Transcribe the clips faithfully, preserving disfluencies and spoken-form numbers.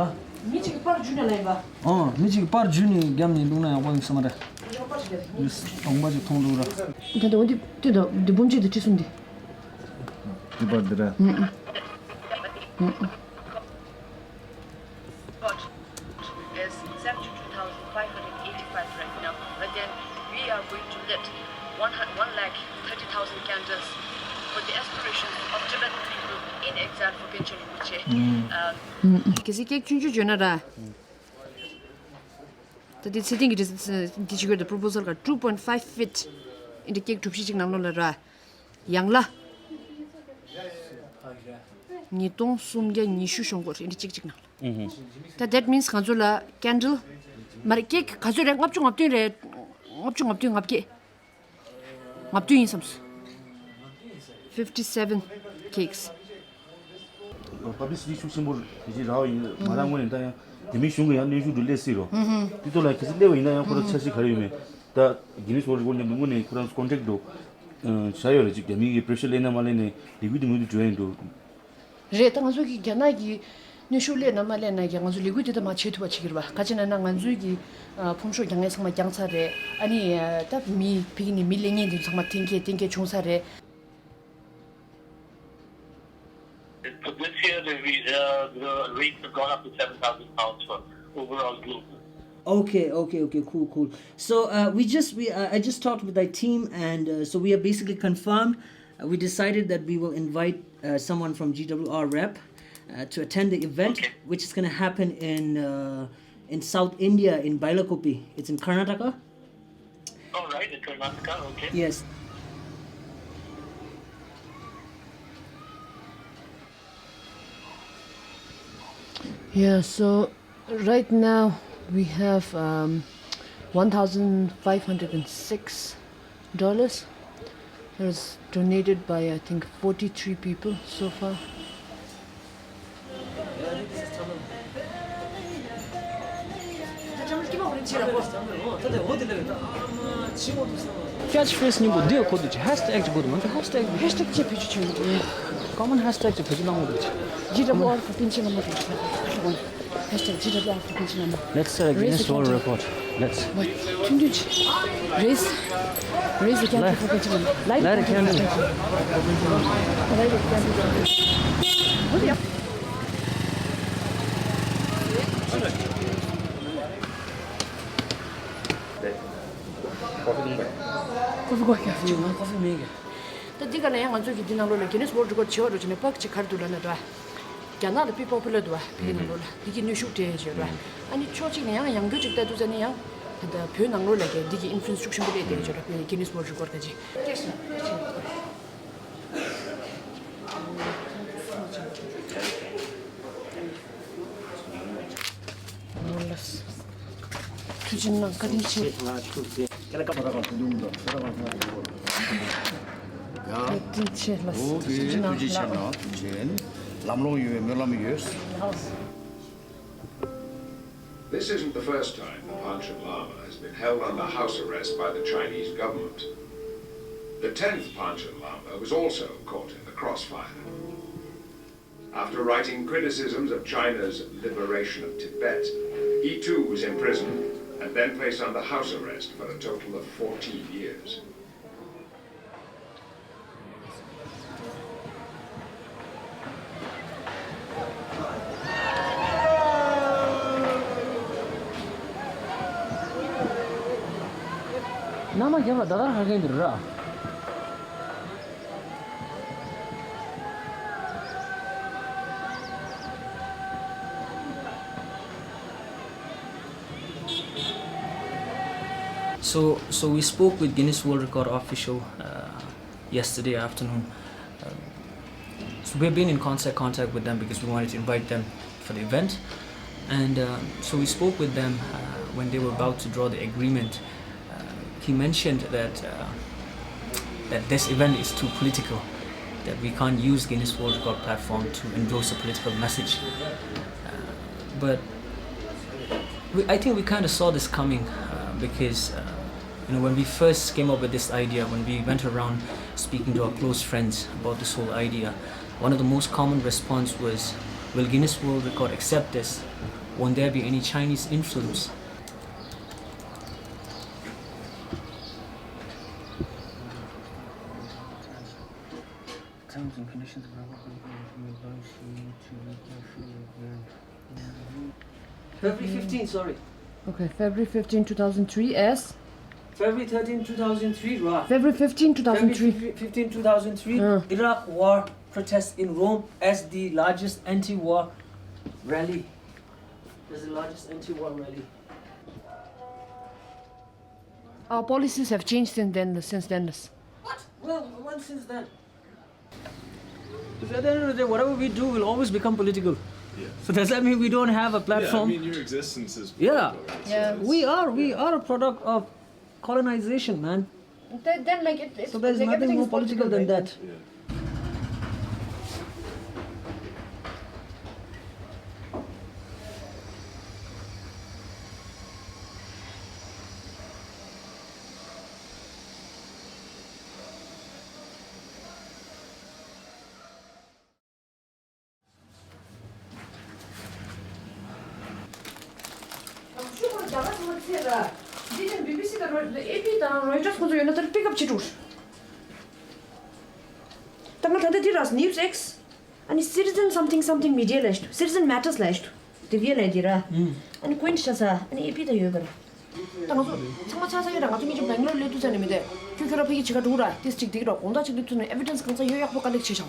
ཨ། མི་གཅིག་གིས་པར་བརྒྱུད་ནས་ལེན་པ། ཨང་། མི་གཅིག་གིས་པར་བརྒྱུད་ནས་རྒྱབ་ནས་བླུགས་ན་ཡག་པོ་ཡིན་བསམ་པ་རེད། ཡུས་དང་པ་ཅིག་མཐོང་འདུག་ར། ད་འདི་འདི་འདི་འདི་འབུམ་གཅིག་དང་ཁྲི་གསུམ་འདི། འདི་པར་འདི་ར། ཨང་ཨང་། Is seventy-two thousand five hundred eighty-five right now. But then we are going to lit one hundred, one lakh thirty thousand candles for the aspirations of Tibetan people in exile for Panchen Rinpoche. Uh, གལ་སྲིད་ཀེག་ཆུང་ཆུང་བྱོས་ན་ར། ད་དེ་ཚེ་བརྟན་གྱི་འདི་ཅི་གོ་དེ་པོ་རོ་པོ་སལ་ག་two point five feet ཨིན་དྲ་ཀེག་གྲུ་བཞི་གཅིག་ནང་ལོགས་ལ་ར། ཡང་ལ། ཉིས་སྟོང་སུམ་བརྒྱ་ཉི་ཤུ་ཤོང་སྐོར་ཨིན་དྲ་གཅིག་གཅིག་ནང་ལ། ད་that means ང་ཚོ་ལ་candle མ་རེད། ཀེག་ག་ཚོད་རེད། ལྔ་བཅུ་ང་བདུན་རེད། ལྔ་བཅུ་ང་བདུན། ལྔ་བརྒྱད། ང་བདུན་ཡིན་བསམས། fifty seven cakes། པབ་ལི་སི་ཊི་ཤུགས་ཆེན་པོ་རེད་ཅེས་རག་པ་ཡིན། ང་རང་ངོས་ནས་ད་ཡང་རྒྱ་མིའི་གཞུང་གི་ཡང་གནོན་ཤུགས་འདྲ་སླེབས་སྲིད་རོ། དེ་ཚོ་ལ་གལ་སྲིད་སླེབས་པ་ཡིན་ན་ཡང་ཁོ་རང་འཆར་གཞི་ག་རེ་ཡོད་མེད། ད་གི་ནི་སི་ཝོལ་རི་ཀོཌ་མཉམ་དུ་དངོས་གནས་ཁོ་རང་ཚོ་ཀོན་ཊེག་འགྲོ་བྱ་ཡོད་རེད། ཅིག་རྒྱ་མི་གི་པེ་རེ་ཤར་སླེབས་ན་མ་སླེབས་ནས་ལས་འགུལ་དེ་མུ་མཐུད་འགྲོ་ཡ་ཡིན་འགྲོ། རེད། ད་ང་ཚོ་གི་རྒྱ་ནག་གི་གནོན་ཤུགས་སླེབས་ན་མ་སླེབས་ན་ཀྱང་ང་ཚོ་ལས་འགུལ་དེ་ད་མ་བྱེད་ཐུབ་པ་བྱེད་ཀྱི་རེད་པ། ག་ཅི་ན་ན་ང་ཚོའི་གི་ཨ་ཕོམ་ཤོག་རྒྱག་མཁན་ཚང་མ་རྒྱག་ཚར་རེད། ཨ་ནི་ཨ་ད་མི་ཕ་གི་ནས་མི་སླེབས་མཁན་དེ་ཚང་མ་གཏན་འཁེལ་གཏན་འཁེལ་བྱུང་ཚར་རེད། But this year, the, re- uh, the rates have gone up to seven thousand pounds for overall global. Okay, okay, okay, cool, cool. So uh, we just we uh, I just talked with our team, and uh, so we are basically confirmed. Uh, we decided that we will invite uh, someone from G W R Rep uh, to attend the event, okay, which is going to happen in uh, in South India in Bailakuppe. It's in Karnataka. All right, in Karnataka, okay. Yes. Yeah, so right now we have um, one thousand five hundred and six dollars. It was donated by, I think, forty-three people so far. Catchphrase ནི་གོ་འདི་གོ་འདུག་ཅེས་ཧེཤ་ཊེག་ཅེས་བེད་སྤྱོད་བྱས་ཡོད། Common hashtag ཅེས་བེད་སྤྱོད་གནང་གོ་འདུག་ཅེས། G W R for Panchen Lama. Hashtag G W R for Panchen Lama. Let's uh, Guinness World Record. Let's. Wait, ཐུང་ཐུང་ཅིག Raise, raise the candle for Panchen Lama. Light the candle. Light the candle. ཀོ་ཧྥི་གོ་ཁྱབ་ཅིག་ང་ཀོ་ཧྥི་མེད་གི། ད་འདི་ག་ལ་ཡང་ང་ཚོ་གི་འདི་ནང་ལོགས་ལ་Guinness World Record བྱེད་པ་འགྲོ་བྱས་ནས་པར་ཅིག་ག་རེ་འདུག་ལབ་ན་འདྲ། རྒྱ་ནག་ལ་དཔེ་པོ་པུ་ལར་འདུག་བ། བོད་ནང་ལོགས་ལ་འདི་གི་གནོན་ཤུགས་སྤྲད་ཡོད་ར། ཨ་ནི་ཕྱོགས་གཅིག་ནས་ཡང་ཡང་སྐྱོར་ཅིག་ལྟ་དུས་ཙ་ནས་ཡང་ད་ལྟ་བོད་ནང་ལོགས་ལ་གི་འདི་གི་ཨིན་ཕུ་ལུ་ཨེན་སི་ཤུགས་ཆེན་པོ་སླེབས་བསྡད་ཡོད་ར། བོད་Guinness World Record ག་ཅིག་ཐུགས་རྗེ་གནང་། བཀའ་དྲིན་ཆེ། བཀའ་དྲིན་ཆེ་ལགས། ཐུགས་རྗེ་གནང་། ཐུགས་རྗེ་ཆེ་གནང་། ཐུགས་རྗེ་ཆེ། ལམ་ལྷོང་ཡོང་བའི་སྨོན་ལམ་ཡོད། This isn't the first time the Panchen Lama has been held under house arrest by the Chinese government. The tenth Panchen Lama was also caught in the crossfire. After writing criticisms of China's liberation of Tibet, he too was imprisoned and then placed under house arrest for a total of fourteen years. ནང་མ་རྒྱབ་ལ་ད་ལྟ་ཧ་གན་འདིར་ར། So, so we spoke with Guinness World Record official uh, yesterday afternoon. Um, so we've been in constant contact with them because we wanted to invite them for the event. And um, so we spoke with them uh, when they were about to draw the agreement. Uh, he mentioned that uh, that this event is too political, that we can't use Guinness World Record platform to endorse a political message. Uh, but we, I think we kind of saw this coming uh, because uh, you know, when we first came up with this idea, when we went around speaking to our close friends about this whole idea, One of the most common response was, "Will Guinness World Record accept this? Won't there be any Chinese influence?" Terms and conditions of our work with you advise you to be careful of them. February fifteen, sorry. Okay, February fifteen, two thousand three, as? February thirteen, two thousand three, right? February fifteen, two thousand three. February fifteen, two thousand three, uh. Iraq war protests in Rome as the largest anti-war rally. As the largest anti-war rally. Our policies have changed since then, since then. What? Well, when since then? Because at the end of the day, whatever we do will always become political. Yeah. So does that mean we don't have a platform? Yeah, I mean, your existence is political, right? So yeah. We are, we are a product of colonization, man. Then, then, like, it, it's, so there's like, nothing more political than that. Yeah. ད་ང་ཚོ་ཡོད་ན་ད་པིག་ཨབ་བྱེད་འགྲོ། ད་ང་ད་ལྟ་འདི་ར་News X ཨ་ནི་Citizen something something media ལབ་ཤི་འདུག Citizen Matters ལབ་ཤི་འདུག་དེ་བས་ལས་འདི་ར། ཨ་ནི་ཀུན་ཤ་ས་ཨ་ནི་ཨེ་པི་ད་ཡོད་པ་ར། ད་ང་ཚོ་ཚང་མ་ཆ་ཚང་ཡོད་ར། ང་ཚོ་གཉིས་ཀྱི་བེང་ལོར་སླེབས་དུས་ཙམ་ནས་མི་འདོད། ཁྱོད་ཁྱོད་ར་ཕ་གི་བྱེད་ག་འགྲོ་ར། ཏིས་ཅིག་འདི་གི་ར་དགོང་དག་ཅིག་སླེབས་དུས་ནས་ཨེ་བི་ཌེན་སི་གང་ཚ་ཡོད་ཡག་པོ་ཀ་ལེག་བྱེད་ཤག་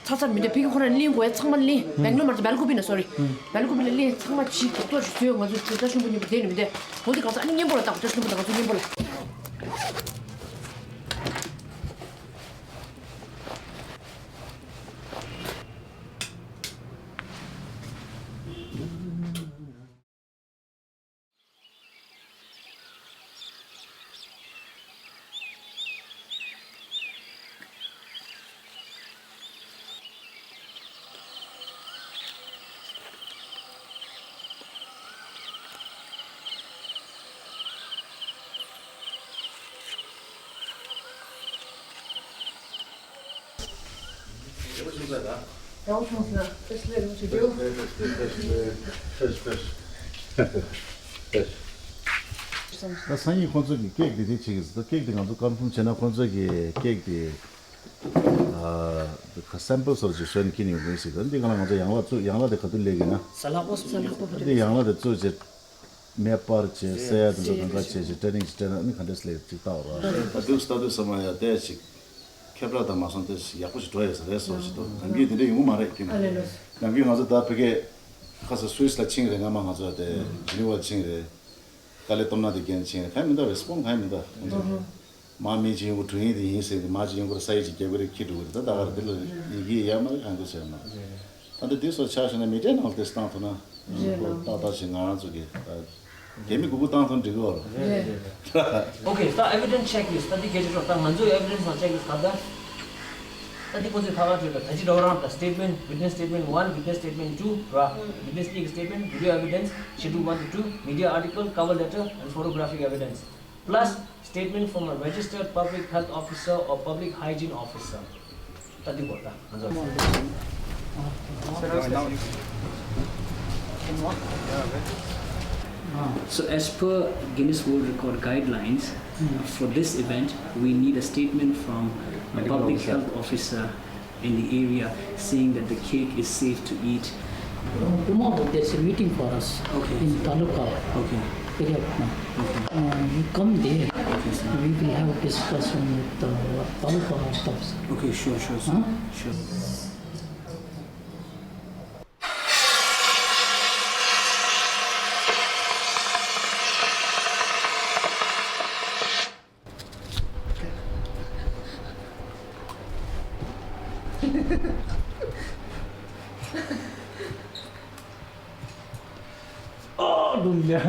ཚ་ཚ་མི་འདོད། ཕ་གི་ཁོ་ར་གླིང་གོ་ཡ་ཚང་མ་གླིང་བེང་ལོར་མ་རེད། སྦེལ་ཀོབ་ན་སོ་རི། སྦེལ་ཀོབ་ལ་གླིང་ཚང་མ་ཅིག་གོ་ཚོད་ང་ཚོ་ཅིག་བཀྲ་ཤིས་ཕུན་ཉིན་པོ་དེ་ནས་མི་འདོད། འོ་དེ་གང་ཚ་ཨ་ནི་གཉེན་པོ་ལ་བཏང་བཀྲ་ཤིས་ཕུན་ད་ང་ཚོ་གཉེན་པོ་ལ། ད་སང་ཉིན་ཁོང་ཚོ་གི་ཀེག་དེ་དེ་བྱེད་ཀྱི་ཟེར། ད་ཀེག་དེ་ང་ཚོ་ཀོན་ཕོམ་བྱས་ན་ཁོང་ཚོ་གི་ཀེག་དེ་ཨ་སེམ་པལ་སོར་ཅིག་བཟོས་ནས་ཁྱེར་ནས་ཡོང་གི་ཡིན་ཟེར། ད་འདི་ག་ལ་ང་ཚོ་ཡང་ལ་བཙུགས། ཡང་ལ་དེ་ག་དུས་སླེབས་ཀྱི་ན། འདི་ཡང་ལ་དེ་བཙུགས་བྱས། མེ་སྤར་བྱས། སེ་ཡ་དེ་ཚོ་གང་ག་བྱས་བྱས། ཊེ་ནིང་ཅིག་སྤྲད་ན་ནི་ག་འདྲས་སླེབས་ཅིག་ལྟ་བ་ར། ད་དུས་ད་དུས་ས་མ་ཡ་ཏེ་ཅིག་ཁེབ་ར་དང་མ་སོང་ཏེ་ཅིག་ཡག་པོ་ཞིག་འགྲོ་ཡོད་ས་རེད་ཟེར་ཞིག་འདུག་ནམ་རྒྱུན་དེ་འདྲ་ཡོང་གི་མ་རེད་ཀྱི། ནམ་རྒྱུན་ང་ཚོ་ད་ཕ་གི་ཁ་ས་སུད་སི་ལ་ཕྱིན་རེད། སྔ་མ་ང་ཚོ་དེ་ཇི་ནི་ཝ་ཕྱིན་རེད། དཀའ་ལས་སྟོབས་ན་དེ་རྒྱན་ཕྱིན་རེད། གང་ཡང་མི་འདུག་རེ་སི་པོན་གང་ཡང་མི་འདུག་ཁོང་ཚོ་མ་མི་ཅིག་ཡོང་གི་དྲུང་ཡིག་དེ་ཡིན་ཟེར་གི། མ་ཅིག་ཡོང་གི་ར་ས་ཡིག་ཅིག་རྒྱབ་གི་རེད། ཁྱི་འགྲོ་གི་རེད། ད་ད་ག་རེད། དེ་ལ་ཡི་གེ་ཡ་མ་རེད། གང་གི་བྱས་མ་རེད། ད་ལྟ་དེ་སོགས་ཆགས་བྱུང་ན་མི་གྲལ་ནང་ལ་དེ་བཏང་ཐུབ་ན། རེད་ལགས། ཏག་ཏག་ཅིག་ང་རང་ཚོ་གི་ད་རྒྱ་མི་གུ་གུ་བཏང་ཐུབ་འགྲིག་གི་རེད། རེད། Okay, ད་ཨེ་བི་ཌེན་སི་ཅེག་ལིསི་ད་འདི་སྐད་ཆ་ཤོད། ད་ང་ཚོའི་ཨེ་བི་ཌེན་སི་དང་ཅེག་ལིསི་ག་ད། ད་འདི་ཁོ་ཚོས་ཁ་ཁ་བྲིས་ད། ད་ཅི་འདྲ་བོ་རང་ད། Statement, witness statement one, witness statement two ར། Witness གཉིས་ཀྱི་statement, video evidence, schedule one to two, media article, cover letter and photographic evidence, plus statement from a registered public health officer or public hygiene officer. ད་འདི་གོ་ད་ང་ཚོ། So as per Guinness World Record guidelines, for this event, we need a statement from a public health officer in the area saying that the cake is safe to eat. Tomorrow there's a meeting for us, okay, in Taluka. Okay. Periapatnam. Okay. Uh, you come there. Okay, sir. We will have a discussion with the Taluka staffs. Okay, sure, sure, sir. Huh? Sure. Oh, dunya.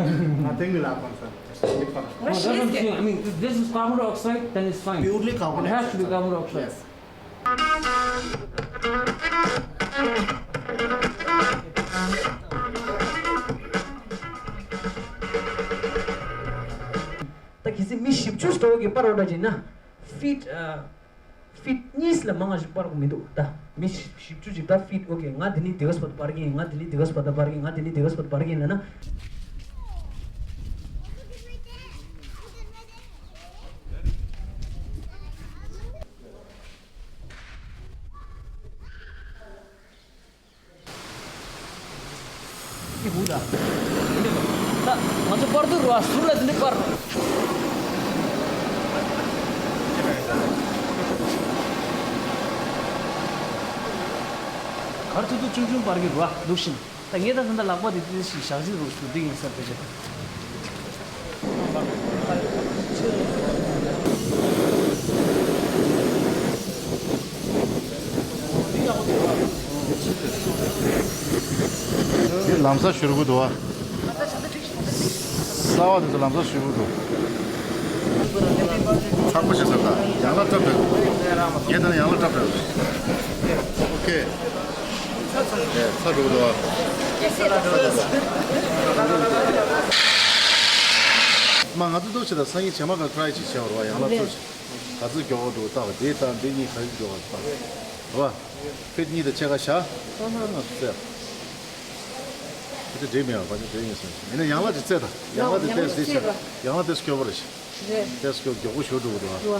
Nothing will happen, sir. It's only for us. No, that's what I'm saying. I mean, this is carbon dioxide, then it's fine. Purely carbon dioxide. It has to be carbon dioxide. Yes. ད་གལ་སྲིད་མི་བཞི་བཅུ་ཙམ་གྱི་པར་འོ་འདྲ་བྱས་ན་ཕིཊ། ཨ། ཕིཊ་གཉིས་ལས་མང་ཞིག་སྤར་དགོས་མི་འདུག་ད་མི་བཞི་བཅུ་ཅིག་ད་ཕིཊ། ཨོ་ཁེ། ང་འདི་ནས་དེ་ག་ཙམ་བར་སྤར་གྱི་ཡིན། ང་འདི་ནས་དེ་ག་ཙམ་བར་སྤར་གྱི་ཡིན། ང་འདི་ནས་དེ་ག་ཙམ་བར་སྤར་གྱི་ཡིན་ལབ་ན། ཨི་ཧུ་ད། ད་ང་ཚོ་པར་དུ་རུ་བ་ཟུར་ལ་འདི་འདྲ་པར། གར་ཐུག་ཐུག་ཆུང་ཆུང་པར་གྱི་རུ་བ་འདུག་བཞིན། ད་ངས་ད་ད་ལྟ་ལག་པ་དེ་དེ་ཞིག་ཞག་ཅིག་རུ་སུ་འདི་ཡིན་ས་དཔེ་ཆ་དང་། འདི་ལམ་སང་བཞུར་གི་འདུག་ཨ། གསར་པ་འདི་ཚོ་ལམ་སང་བཞུར་གི་འདུག་ཚགས་པོ་ཞིག་ཟེར་ད། ཡང་ལ་སྐྲ་བྲེག་ངས་ད་ནི་ཡང་ལ་སྐྲ་བྲེག་ཨོ་ཁེ། ཚ་འགྲོ་གི་འདུག་ཨ། མ་ང་ཚོ་འདུག་ཆེ་ད་སང་ཉིན་བྱེ་མ་ག་ཊ་རའི་ཅིག་བྱེད་བར་བ་ཡང་ལ་ཚོ་ཞིག་ག་ཚོད་མགྱོགས་འགྲོ་ལྟ་བ་དེ་དང་འདི་གཉིས་ག་ཚོད་མགྱོགས་པ་ལྟ་བ། ཕིཊ་གཉིས་དང་ཕྱེད་ཀ་བཞག་ཨ་ཧ། ང་ཚོ་བཙལ། ཕལ་ཆེར་འགྲིག་མེད་པ་ཕལ་ཆེར་འགྲིག་ཡིན་ཟེར། ཡིན་ན་ཡང་ལ་ཅིག་བཙལ་དང་། ཡང་ལ་དེ་ཡང་ལ་ཏེས་ཅིག་དེ་བཙལ་ཆག་དང་། ཡང་ལ་ཏེས་སྐྱོ་པོ་རེད་ཤག་རེད། ཏེས་སྐྱོ་མགྱོགས་པོ་ཞུ་འགྲོ་གི་འདུག་ཨ། རེད་བ།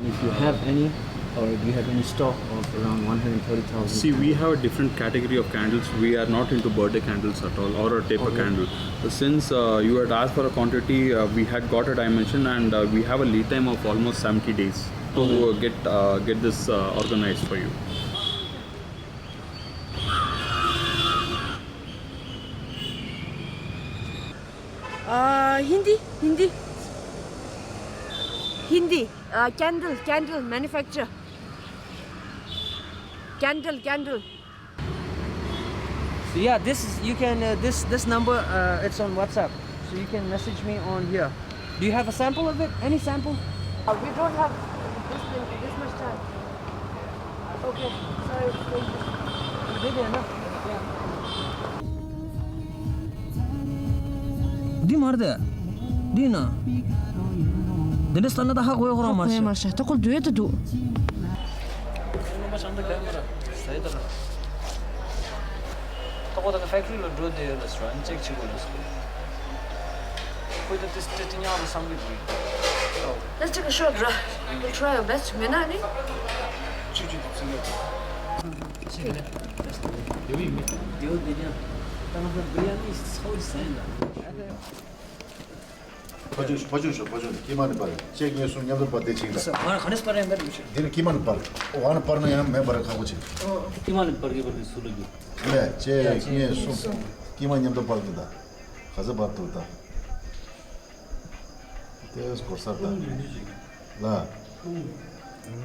If you have any, or do you have any stock of around one hundred thirty thousand? See, we have a different category of candles. We are not into birthday candles at all, or a taper Okay. candle. Since uh, you had asked for a quantity, uh, we had got a dimension, and uh, we have a lead time of almost seventy days to Okay. uh, get uh, get this uh, organized for you. Uh, Hindi, Hindi. Hindi. Uh, candle, candle manufacture. Candle, candle. So yeah, this is, you can, uh, this, this number, uh, it's on WhatsApp. So you can message me on here. Do you have a sample of it? Any sample? Uh, we don't have this, this much time. Okay, sorry. Thank you. Maybe enough. Yeah. འདི་མ་རེད་དེ། འདི་ན། འདི་འདྲ་ས་ན་ད་ཧ་གོ་ཡ་ཁོ་རང་མ་ཧ་གོ་ཡ་མ་རེད་ཤག་ད་ཁོ་འདུག་ཡ་ད་འདུག་ད་ཁོ་ད་ཕེག་ཊི་རི་ལ་འགྲོ་བསྡད་ཡོད་ལ་སོ་ཨན་ཅེག་བྱེད་དགོས་ལ་སོ། ཁོས་ད་ཏིས་ཏི་ཏི་ཉག་ལ་བསམ་གི་འདུག Let's take a shot, ར། We'll try our best. མེད་ན་ནི། ཅིག་ཅིག་ཏུ་ཚིག་ལ། ཅིག་ལ། ཡོད་ཡིན་མི། ཡོད་དེ་ཀྱང་། ད་ང་ཚོ་བི་ཡ་ནི་ཚོ་ཟན་ལ། ཕ་ཆུང་ཕ་ཆུང་ཤོག་ཕ་ཆུང་ཀྱི་མ་ནི་པར་ཅེག་ངས་གསུང་མཉམ་དུ་པར་དེ་ཅིག་ལ། ང་ག་ནས་པར་ཡང་མེད་འདུག་ཅིག་འདི་ནི་ཀི་མ་ནི་པར། ཨོ་ཨ་ནི་པར་ན་ཡང་མེད་པར་ཁག་པོ་ཅིག་ཀི་མ་ནི་པར་གི་པར་གི་སུ་ལ་རྒྱུ། ལས་ཅེག་ངས་གསུང་ཀི་མ་མཉམ་དུ་པར་གི་ད། ག་ཚོད་པར་འདུག་ད། དེ་སྐོར་ས་ད། ལ།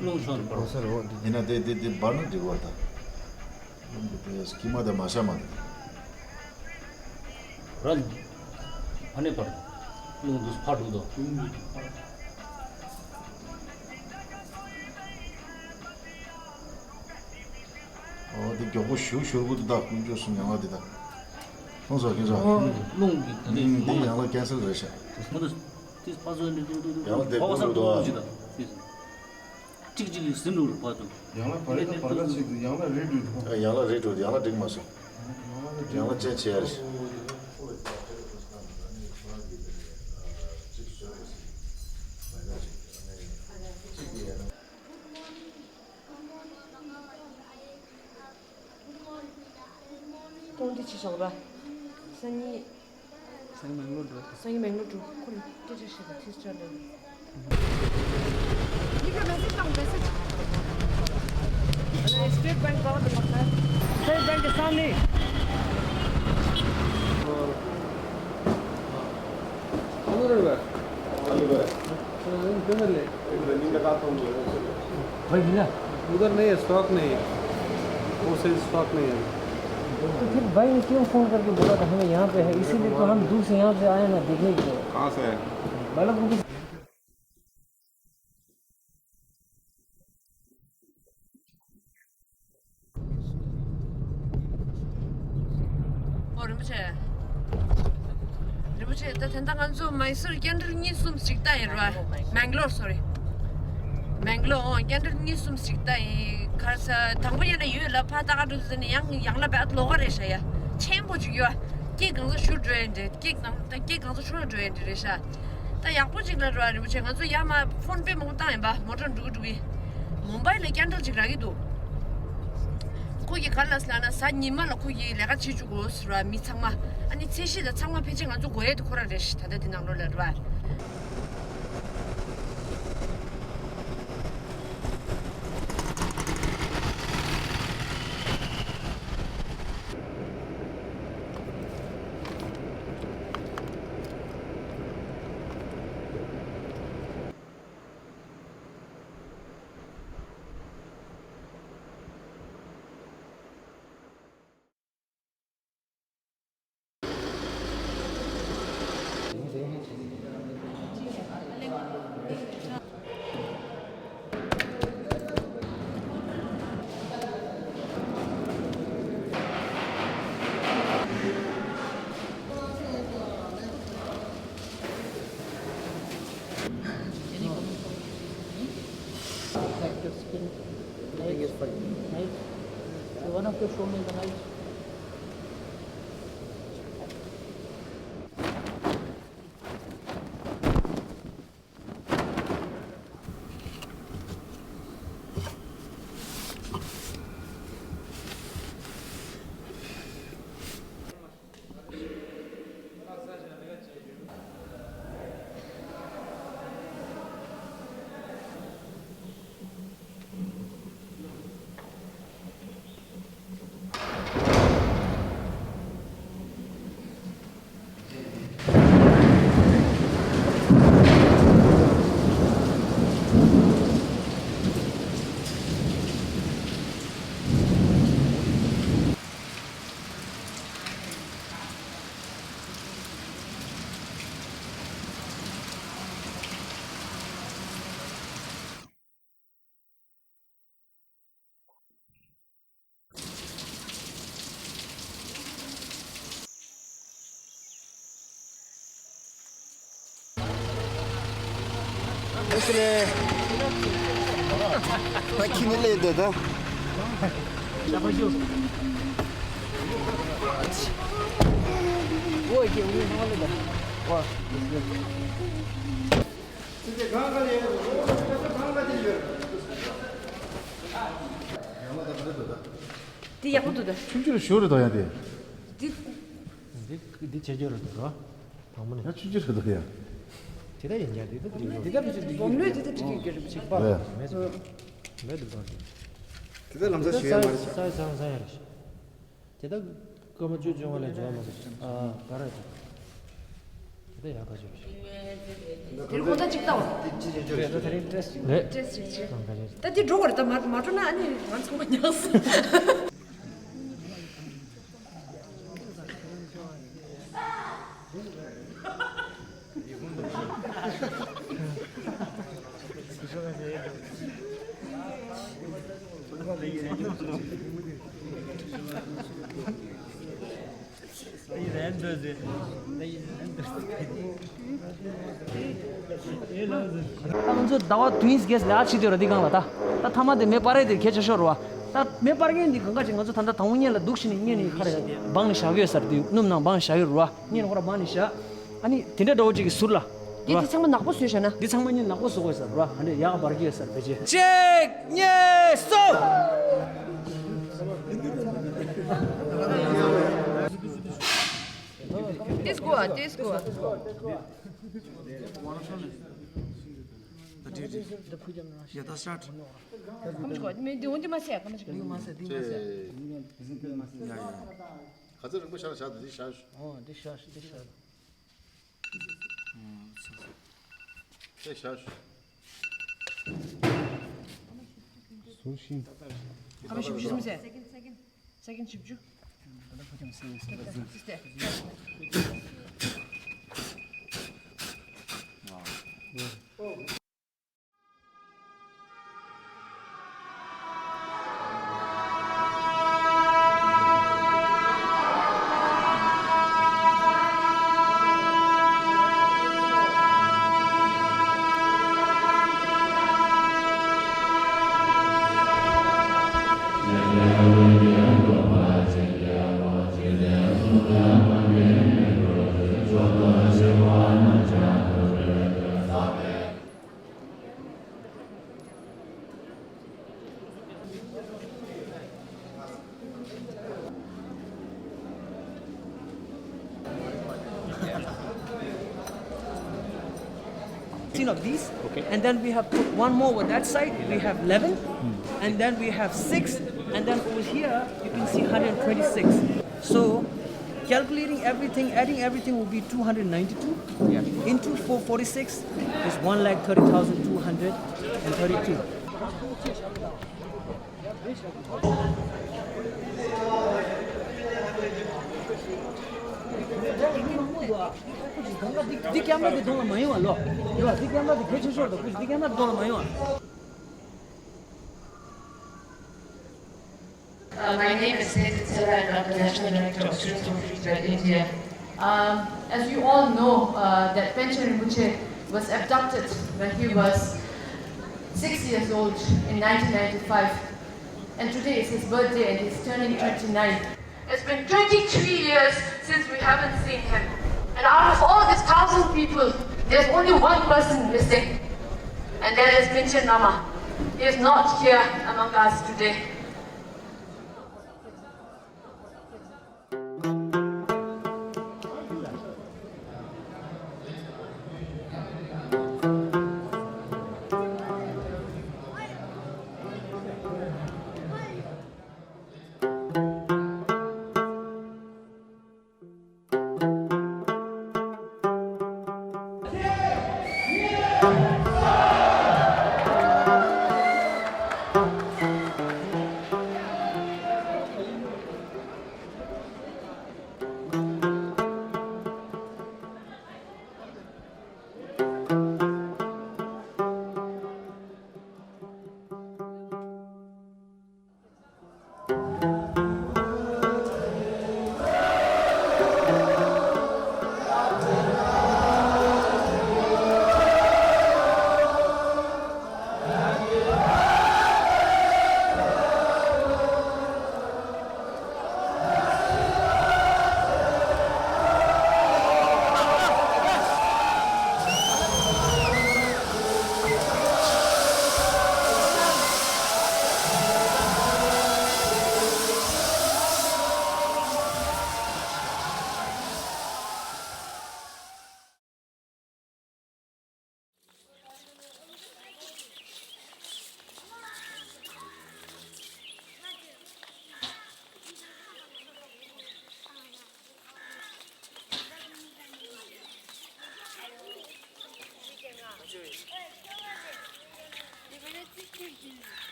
རླུང་ཤོར་པར། ཡིན་ན་དེ་དེ་དེ་པར་ན་འགྲིག་པར་ད། རླུང་གི་དེ་ཀི་མ་དེ་མ་ཤ་མ་དེ། ར། ཕ་ནས་པར། རླུང་དུ་ཕར་འགྲོ་དོ། ཨོ་དེ་མགྱོགས་པོ་ཞུ་ཞུ་གུ་དུ་ད་ཀུན་སྤྱོད་སུ་ཉང་ལ་དེ་ད། ཁོང་ཚོ་ཁྱེད་ཚོ། རླུང་གི་ད་ལས་ཨུམ་དེ་ཡང་ལ་ཀན་སལ་རེད་ཤག་ང་ཚོ་དེ་ཕ་ཚོ་འདི་འདི་འདི་ཡང་ལ་དེ་ཕོ་བ་སར་ཀུན་འགྲོ་ཏོ་ཅི་ད། གཅིག་གཅིག་གིས་ཟིན་འགྲོ་རུ་ཕ་ཚོ། ཡང་ལ་བར་ཡ་བར་ག་ཅིག་ཏུ་ཡང་ལ་རེད་འགྲོ་འགྲོ། ཡང་ལ་རེད་འགྲོ་ཡང་ལ་འགྲིག་མ་སོང་། ཡང་ལ་ཅན་ཆེ་ཡ་རེད། ཏོང་ཏི་ཆི་ཤོག་ར། སང་ཉིན། སང་ཉིན་མེང་ལོར་འགྲོ། སང་ཉིན་མེང་ལོར་འགྲོ། ཁོ་ལ་ཏི་ཏི་ཤི་གི་ཐིས་ཅར་ལ། State Bank का होता है। State Bank के सामने। उधर ले। भाई मिला? उधर नहीं है, स्टॉक नहीं है। वो सही स्टॉक नहीं है। तो फिर भाई ने क्यों फोन करके बोला था हमें यहाँ पे है, इसीलिए तो हम दूर से यहाँ से आए ना देखने के लिए। कहाँ से है? मतलब उनकी རིན་པོ་ཆེ། རིན་པོ་ཆེ། ད་ད་ལྟ་ང་ཚོ་མའི་སོར་ཀེན་ཌལ་གཉིས་གསུམ་ཞིག་ལྟ་ཡིན་ར། མེང་ལོར། སོ་རི། མེང་ལོར། ཨོ། ཀེན་ཌལ་གཉིས་གསུམ་ཞིག་ལྟ་ཡིན། ཁར་ས་དང་པོ་ཡིན་ན་ཡོད་ལ། ཕ་ད་ག་འགྲོ་ཟེར་ནས་ཡང་ཡང་ལ་བད་ལོག་ག་རེད་ཤག་ཡ། ཆེན་པོ་ཅིག་ཡོད། སྐེ་གང་ཚོ་ཤུར་འགྲོ་ཡིན་འདྲ། སྐེ་གང་ད་སྐེ་གང་ཚོ་ཤུར་འགྲོ་ཡིན་འདྲ་རེད་ཤག་ད་ཡག་པོ་ཅིག་ལ་ར། རིན་པོ་ཆེ། ང་ཚོ་ཡ་མ་ཕོན་པེ་མང་པོ་བཏང་ཡིན་པ། མོ་ཊ་འགྲོ་གི་འགྲོ་གི། མུམ་བྷའི་ལ་ཀེན་ཌལ་ཅིག་རག་གི་འདུག་ཁོ་གིས་ག་རེ་ལབ་སོང་ལབ་ན། གཟའ་ཉི་མ་ལ་ཁོ་གིས་ལས་ཀ་བྱེད་བཅུག་དགོས་ཟེར་བ། མི་ཚང་མ། ཨ་ནི་ཚད་གཞི་དང་ཚང་མ་ཕལ་ཆེར་ང་ཚོ་དགོས་ཡས་དེ་ཁོ་རང་རེད་ཤག་ད་ལྟ་དེ་ནང་ལོགས་ལ་རེད་པ། Knife. One of the show me the knife. ཨེ་སི་རེད། ད་ཁྱི་ནི་ལས་འདོད་ད། འདི་ཡག་པོ་འདུག་ད། ཆུང་ཆུང་ཞོར་རེད་ད་ཡང་དེ། འདི། འདི་འདི་བྱེད་རྒྱུ་རེད་འདུག་རོ། དང་པོ་ནས། ཡང་ཆུང་ཆུང་རེད་འདུག་ཡང་། དེ་ད་ཡིན་ཀྱང་འདི་ད་འདི་འདི་ད་བེད་སྤྱོད་འདི་སྦོམ་ལོས་འདི་ད་འགྲིག་གི་རེད་ཅིག་པ། ལས། མེད་སོང་། མེད་འདུག་ད། དེ་ད་ལམ་སང་ཞུ་ཡ་མ་རེད་ཤག་ས་ས་ས་ཡ་རེད། དེ་ད་སྐར་མ་བཅུ་བཅོ་ལྔ་ལས་འཇོག་མ་སོང་། ཨ་ག་རེ་རེད། དེ་ད་ཡག་ག་བཅོས་རེད། དེ་རིང་ཁོ་ད་གཅིག་ལྟ་བ། དེ་ཅི་རེད་ཅོ་རེད། ད་དེ་རིང་སྟྲེས་ཅིག་རེད། སྟྲེས་ཅིག་ཅིག་ཨ་ག་རེ་རེད། ད་དེ་འགྲོ་བ་རེད། ད་མ་མ་འགྲོ་ན་ཨ་ནི་ང་ཚང་མ་ཉག་སོང་། ད་ང་ཚོ་ཟླ་བ་བདུན་བརྒྱད་ལ་ཕྱིན་དུས་ར་འདི་སྒང་ལ་ད། ད་ཐ་མ་དེ་མེ་སྤར་ཡས་དེ་གལ་ཆེ་ཤོས་རེད་བ། ད་མེ་སྤར་མཁན་འདི་གང་ག་ཅིག་ང་ཚོ་ད་ལྟ་དང་པོ་ཉིད་ལ་འདུག་ཕྱིན་ནས་ཉིད་ནས་ཁ་རེ་སྦང་ནས་བཞག་གི་ཡོད་ས་རེད། དེ་སྣུམ་ནང་སྦང་བཞག་ཡོད་རེད་བ། ཉིད་ནས་ཁོ་ར་སྦང་ནས་བཞག་ཨ་ནི་དེ་འདྲ་འདྲ་བོ་ཅིག་གི་ཟུར་ལ། འདི་འདི་ཚང་མ་ནག་པོ་བཟོས་བཞག་ན། འདི་ཚང་མ་ཉིད་ནག་པོ་བཟོ་དགོས་ས་རེད་བ། ཨ་འདྲ་ཡག་འབར་གི་ཡོད་ས་རེད་ཕལ་ཆེར། གཅིག་གཉིས་གསུམ། This go, this go. ཡ་ད་སྟཱཊ། ཁམས་ཆུ་མེ་འདི་འོན་ཏེ་མ་ཟད་ཁམས་ཆུ། འདི་མ་ཟད་འདི་མ་ཟད། ཡ་ཡ། ག་ཚོད་རིང་པོ་བཞག་བཞག་འདི་བཞག་ཨོ་འདི་བཞག་འདི་བཞག་འདི་བཞག་ཟུར་ཤིང་། ཁམས་ཆུ་མེ་ཟད། Second, second བཞི་བཅུ། of these. Okay. And then we have put one more over that side. We have eleven. And then we have six. And then over here, you can see one hundred twenty-six. So, calculating everything, adding everything will be two hundred ninety-two. Yeah. Into four forty-six is one lakh thirty thousand two hundred and thirty-two. འདི་ཀེམ་ར་འདི་གདོང་ལ་མ་ཡོང་བ་ལོ། ཡོ། འདི་ཀེམ་ར་འདི་གལ་ཆེ་ཤོས་རེད། འདི་ཀེམ་ར་གདོང་ལ་མ་ཡོང་བ། Uh, my name is Sneha Tsera and I'm the National Director of Students for Free Tibet India. Um, as you all know, uh, that Panchen Rinpoche was abducted when he was six years old in nineteen ninety-five. And today is his birthday and he's turning twenty-nine. It's been twenty-three years since we haven't seen him. And out of all these thousand people, there's only one person missing. And that is Panchen Lama. He is not here among us today.